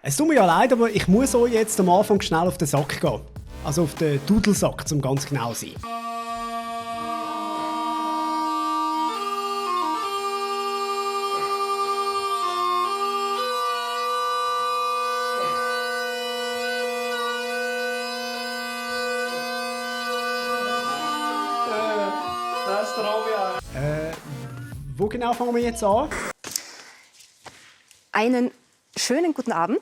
Es tut mir ja leid, aber ich muss euch jetzt am Anfang schnell auf den Sack gehen. Also auf den Dudelsack, um ganz genau zu sein. Wo genau fangen wir jetzt an? Einen schönen guten Abend.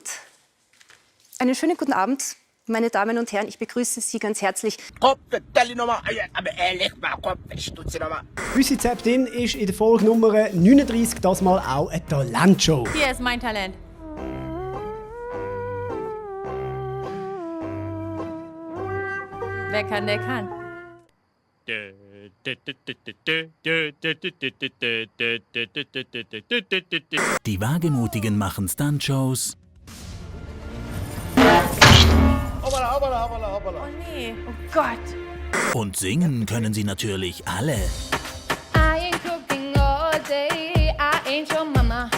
Einen schönen guten Abend, meine Damen und Herren. Ich begrüße Sie ganz herzlich. Büsi Zeptin ist in der Folge Nummer 39 das Mal auch eine Talentshow. Hier ist mein Talent. Wer kann, der kann. Die Wagemutigen machen Stuntshows. Oh nee, oh Gott. Und singen können sie natürlich alle. I ain't cooking all day. I ain't your mama.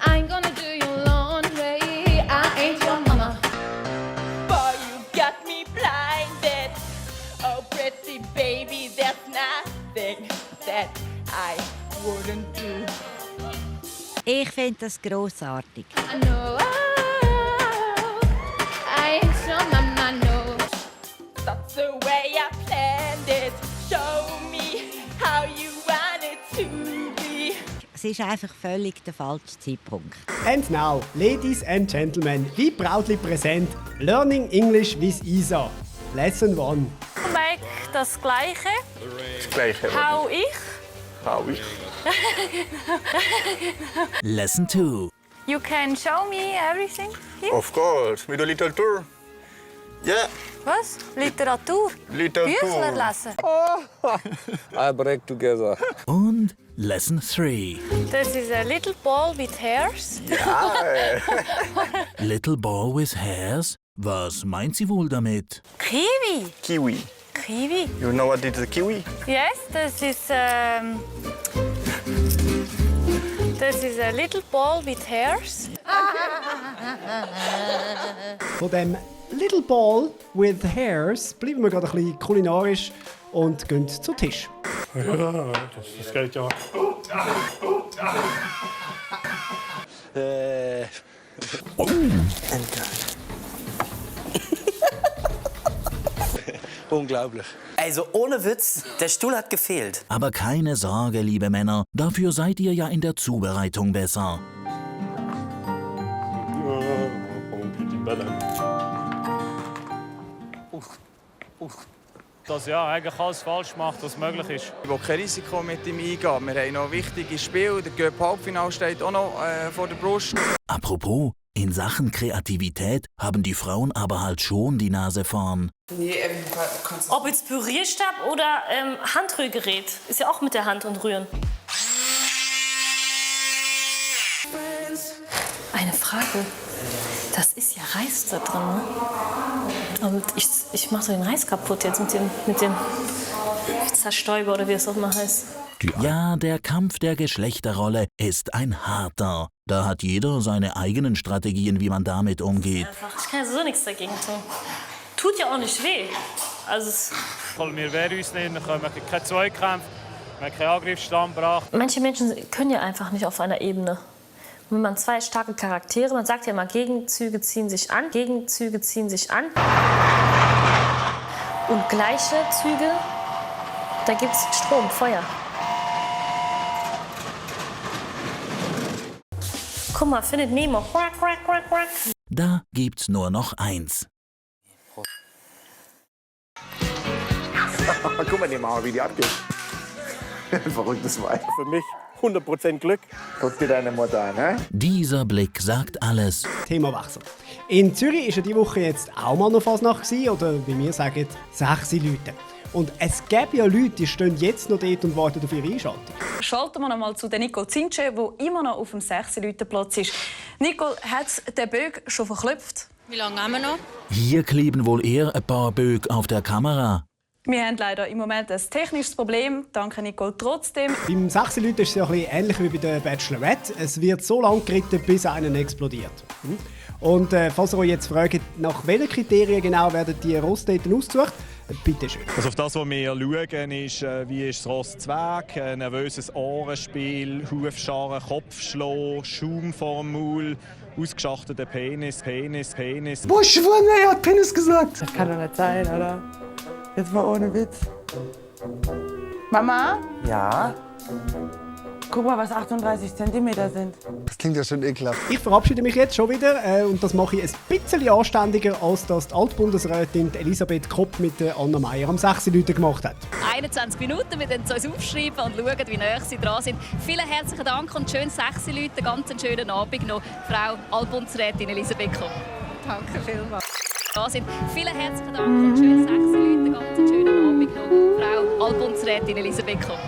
I ain't gonna do your laundry. I ain't your mama. Boy, you got me blinded. Oh, pretty baby, there's nothing that I wouldn't do. Ich finde das grossartig. I know I ain't your mama, no. That's the way I planned it. Show me how you want it to be. Es ist einfach völlig der falsche Zeitpunkt. And now, Ladies and Gentlemen, wie proudly präsent, Learning English with Isa. Lesson 1. Make das Gleiche. Das Gleiche. Hau ich. Hau ich. Lesson 2. You can show me everything here. Of course, with a little tour. Yeah, Was? Literatur. little Büchler tour. lesen. I break together. Und Lesson 3. This is a little ball with hairs. Ja, Little ball with hairs? Was meint sie wohl damit? Kiwi. kiwi. Kiwi. You know what is a kiwi? Yes, this is a little ball with hairs. Von dem Little Ball with Hairs bleiben wir gerade ein bisschen kulinarisch und gehen zu Tisch. Das geht ja. Unglaublich. Also ohne Witz, der Stuhl hat gefehlt. Aber keine Sorge, liebe Männer, dafür seid ihr ja in der Zubereitung besser. Dass ja eigentlich alles falsch macht, was möglich ist. Ich will kein Risiko mit ihm eingehen. Wir haben noch wichtige Spiele. Der Göpp-Halbfinale steht auch noch vor der Brust. Apropos, in Sachen Kreativität haben die Frauen aber halt schon die Nase vorn. Ob jetzt Pürierstab oder Handrührgerät. Ist ja auch mit der Hand und Rühren. Eine Frage. Das ist ja Reis da drin, ne? Und ich mache so den Reis kaputt jetzt mit dem Zerstäuber oder wie es auch immer heißt. Ja, der Kampf der Geschlechterrolle ist ein harter. Da hat jeder seine eigenen Strategien, wie man damit umgeht. Ich kann ja so nichts dagegen tun. Tut ja auch nicht weh. Also Wir wehren uns nicht, wir können keinen Zweikampf, wir haben keinen Angriffsstand gebracht. manche Menschen können ja einfach nicht auf einer Ebene. Und wenn man zwei starke Charaktere, man sagt ja immer, Gegenzüge ziehen sich an, Gegenzüge ziehen sich an. Und gleiche Züge, da gibt es Strom, Feuer. Guck mal, findet Nemo. Quack, quack, quack, quack. Da gibt's nur noch eins. Guck mal dem an, wie die abgeht. Verrücktes Weib. Für mich 100% Glück. Guck dir deine Mutter an, hä? Dieser Blick sagt alles. Themawechsel. In Zürich war ja diese Woche jetzt auch mal noch Fasnacht gewesen, oder wie wir sagen, 6 Leute. Und es gibt ja Leute, die stehen jetzt noch dort und warten auf ihre Einschaltung. Schalten wir noch mal zu Nicole Zintsche, die immer noch auf dem 6-Leute-Platz ist. Nicole, hat es den Böck schon verklopft? Wie lange haben wir noch? Hier kleben wohl eher ein paar Böck auf der Kamera. Wir haben leider im Moment ein technisches Problem. Danke, Nicole, trotzdem. Beim 6 Leute ist es ja ein bisschen ähnlich wie bei der Bachelorette. Es wird so lange geritten, bis einer explodiert. Und falls ihr euch jetzt fragt, nach welchen Kriterien genau werden die Rossdaten ausgesucht, bitte schön. Also auf das, was wir schauen, ist, wie ist das Ross zu Weg, nervöses Ohrenspiel, Hufscharren, Kopfschlag, Schaum vorm Maul, ausgeschachteter Penis. Boah, ich schwöre, er hat Penis gesagt. Das kann doch nicht sein, oder? Jetzt mal ohne Witz. Mama? Ja? Guck mal, was 38 cm sind. Das klingt ja schon ekelhaft. Ich verabschiede mich jetzt schon wieder und das mache ich ein bisschen anständiger, als das die Altbundesrätin Elisabeth Kopp mit Anna Meier am 6. Leuten gemacht hat. 21 Minuten, wir können uns aufschreiben und schauen, wie nahe sie dran sind. Vielen herzlichen Dank und schön 6 Leute, ganz einen schönen Abend noch. Frau Altbundesrätin Elisabeth Kopp. Danke vielmals. Vielen herzlichen Dank und schön 6 Leute, ganz einen schönen Abend noch. Frau Altbundesrätin Elisabeth Kopp.